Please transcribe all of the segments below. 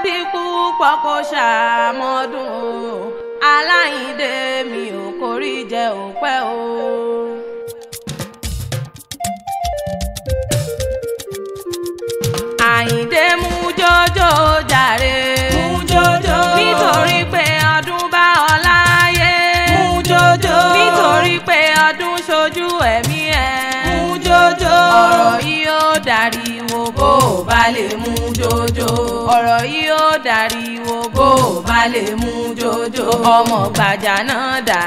Ọládipúpọ̀ kò ṣàmọ́dún o, Aláyìndé mi ò kórí jẹ òpẹ́ o. Àyìndé mú jọjọ jàre, mú jọjọ, nítorí pé ọdún bá ọ láyé, mú jọjọ, nítorí pé ọdún ṣojú ẹ̀mí ẹ̀, mú jọjọ, ọ̀rọ̀ yìí ó dariwo bó o bá lè mú jọjọ, ọ̀rọ̀ yìí ó dariwo bó o bá lè mú jọjọ, ọmọ gbàjà náà dà,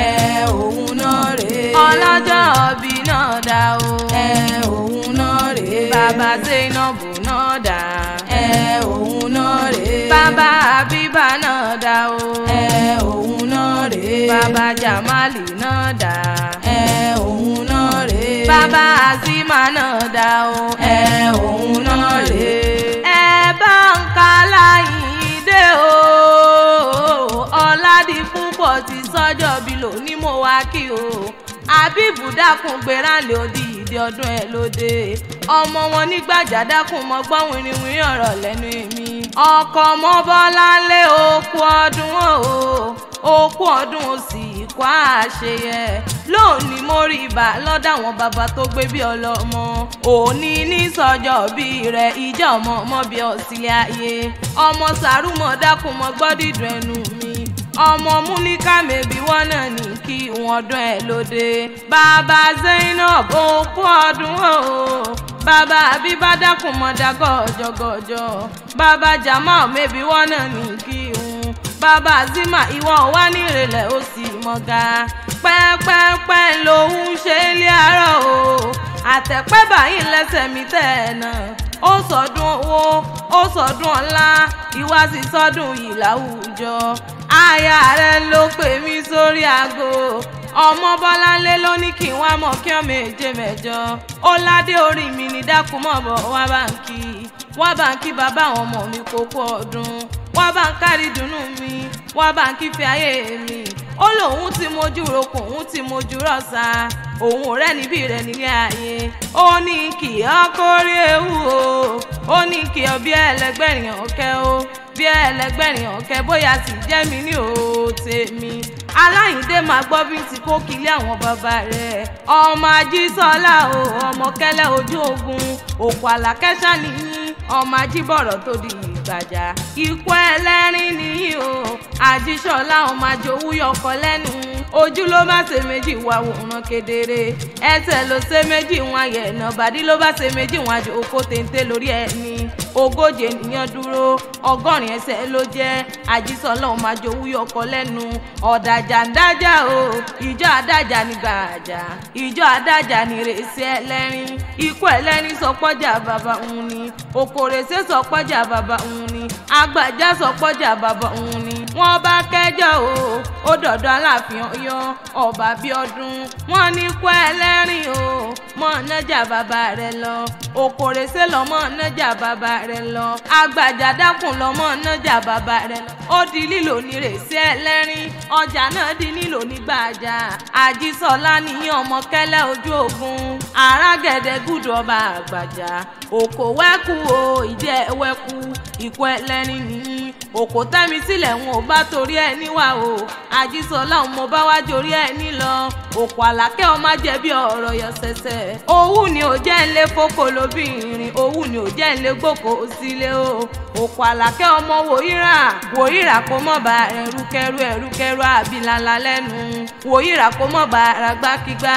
ẹ òun náà rèé, ọlọ́jọ́ òbí náà dà o, ẹ òun náà rèé, bàbá Zainabu náà dà, ẹ òun náà rèé, bàbá Abiba náà dà o, ẹ òun náà rèé, bàbá Jamali náà dà, ẹ òun náà rèé, bàbá Azima náà dà o, ẹ òun náà rèé. Ẹ bá ń ka Láyìndé o, Ọládipúpọ̀ ti sọ́jọ́ bí lóní mo wá kí o. Àbíbù dákun gbéra lé odi ìdí ọdún ẹ lóde, ọmọ wọn nígbàjà dákun mọ gbọ́ wìrìwìrì ọ̀rọ̀ lẹ́nu èmi. Ọkọ ọmọ Bọ́láńlé okú ọdún o, okú ọdún o sì kó àṣeyẹ. Lónìí mo rí ibà lọ́dọ̀ àwọn bàbá tó gbé bí ọlọ́mọ, òní ní sọ́jọ́ bí rẹ̀ ìjà ọmọ ọmọ bí ọ̀sílẹ̀ ayé. Ọmọ sàrúmọ̀ dákun mọ gbọ́ dídùn ẹnu mi, ọmọ múlíkà mẹ́bí wọ́n náà ní kí wọ́n dún ẹ̀ lóde. Bàbá Zainab okú ọdún o, bàbá Àbíbá dákun mọ́ dá gọ́jọ́gọ́jọ́, bàbá Jamal mẹ́bí wọ́n náà ní kí wọ́n, bàbá Azima ìwọ wà nírẹ̀lẹ̀ ó sì mọ̀gá. Pẹ́pẹ́pẹ́ lòún ṣe ilé àárọ̀ o, àtẹ̀pẹ́ báyìí lẹ́sẹ̀ mi tẹ̀ ẹ̀ náà. Ó sọdún owó, ó sọdún ọlá, ìwà sì sọdún yìí láwùjọ. Aya rẹ̀ ló pè mí sórí aago, ọmọ Bọ́láńlé ló ní kí n wá mọ̀ kí ọmọ èje mẹ́jọ. Ó ládé orí mi ní dákun mọ̀ bọ̀ wá bá ń kí, wá bá ń kí bàbá àwọn ọmọ mi kókó ọdún, wá bá ń kárí dùnnú mi, wá bá ń kífẹ́ ayé mi. Ó lóun ti mojú rokùn, òun ti mojú rọ̀ṣà, òun ò rẹ́ níbí rẹ̀ nílé ayé. Ó ní kí ọ kórè ewu o, ó ní kí ọ bí ẹlẹgbẹ̀rin ọ̀kẹ́ o, bí ẹlẹgbẹ̀rin ọ̀kẹ́ bóyá sì jẹ́ mi ní o tèmi. Aláyìndé máa gbọ́ bí ti kó kílé àwọn bàbá rẹ̀. Ọmọ Ajísọ́lá o, ọmọ kẹ́lẹ́ ojú ogun, òkú àlàkẹ́sà nìyí, ọmọ Ajíbọ̀rọ̀ tó di ìgbàjà. Ikú ẹlẹ́rìn nìyí o, Ajísọ́lá ọmọ àjòwú yọkọ lẹ́nu. Ojú ló bá ṣe méjì wá wòran kedere, ẹsẹ̀ ló ṣe méjì wọn ayẹ̀nà, bàdí ló bá ṣe méjì wọn àjò òkó téńté lórí ẹni. Ogójì ènìyàn dúró, 80 ẹsẹ̀ ló jẹ́. Ajísọ́lá ọmọ àjòwú yọkọ lẹ́nu. Ọ̀dàjà ń dájà o, ìjọ àdájà ní gbàjà, ìjọ àdájà ní rèsí ẹlẹ́rìn. Ikú ẹlẹ́rìn sọ pọ́jà bàbá òun ni, òkòrèsé sọ pọ́jà bàbá òun ni, àgbàjá sọ pọ́jà bàbá òun ni. Wọ́n bá kẹ́jọ́ o, ó dọ̀dọ̀ Aláàfin Ọ̀yọ́ ọba Bíọ́dún. Wọ́n ní kú ẹlẹ́rìn o, mọ̀ nájà bàbá rẹ̀ lọ, òkòrèsé lọ mọ̀ nájà bàbá rẹ̀ lọ, àgbàjà dákun lọ mọ̀ nájà bàbá rẹ̀ lọ. Ó di lílò ní rèsí ẹlẹ́rìn, ọjà náà di nílò ní gbàjà. Ajísọ́lá ní ọmọ kẹ́lẹ́ ojú ogun, àràgẹ̀dẹ̀ gùdù ọba àgbàjà. Òkò wẹ́kú o, ìdí ẹ̀ wẹ́kú, ikú ẹlẹ́rìn nìyí. Òkò tẹ́mi sílẹ̀ wọn ò bá torí ẹ níwà o, Ajísọ́lá ọmọ bá wá jorí ẹ nílọ. Òkò àlàkẹ́ ọmọ jẹ̀bi ọ̀rọ̀ yọ sẹ̀sẹ̀. Owú ni ò jẹ́ ń lé fókò lóbìnrin, owú ni ò jẹ́ ń lé gbòkó sílé o. Òkò àlàkẹ́ ọmọ wòyíra, wòyíra kó mọ̀ bá ẹrúkẹrú ẹrúkẹrú àbílàlà lẹ́nu. Wòyíra kó mọ̀ bá ara gbákigbá,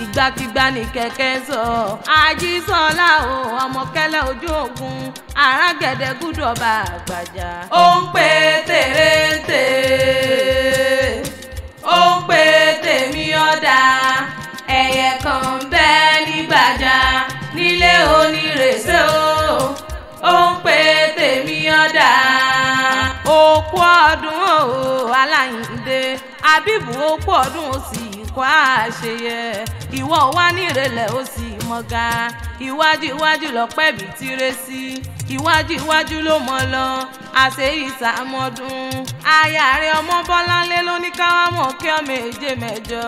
ìgbàkigbá ní kẹ̀kẹ́ sọ. Ajísọ́lá o, ọmọ kẹ́lẹ́ ojú ogun, àràgẹ̀dẹ̀ gúdù ọba àgbàjà. Ó ń pè tèrèǹtè, ó ń pè tèmi ọ̀dà, ẹyẹ kan ń bẹ nígbàjà nílé onírèsé o, ó ń pè tèmi ọ̀dà. Òkú ọdún o, Aláyìndé Àbíbù òkú ọdún o sì kó àṣeyẹ, ìwọ wà nírẹ̀lẹ̀ o sì mọ̀gá. Iwájú iwájú lọ́pẹ́ bí tiré sí, iwájú iwájú ló mọ̀ lọ, àṣẹ ìsàmọ́dún. Aya rẹ̀ ọmọ Bọ́láńlé ló ní káwá mọ̀ kí ọmọ èje mẹ́jọ,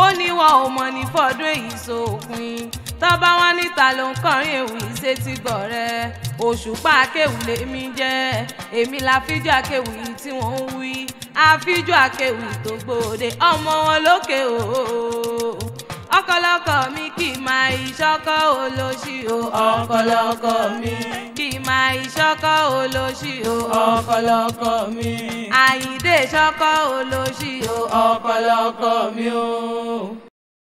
ó ní wọn ò mọ̀ ní fọdún èyí sópin. Tọ́ba wọn níta ló ń kọrin ewì sétí gbọ̀rẹ́. Òṣùpá akéwì lèmi jẹ́, èmi la fíjọ́ akéwì tí wọ́n ń wí. Àfíjọ́ akéwì tó gbòde, ọmọ wọn lókè o. Ọkọlọkọ mi kì í máa ìṣọkọ olóṣì o. Ọkọlọkọ mi kì í máa ìṣọkọ olóṣì o. Ọkọlọkọ mi Àyìndé ṣọkọ olóṣì o. Ọkọlọkọ mi o.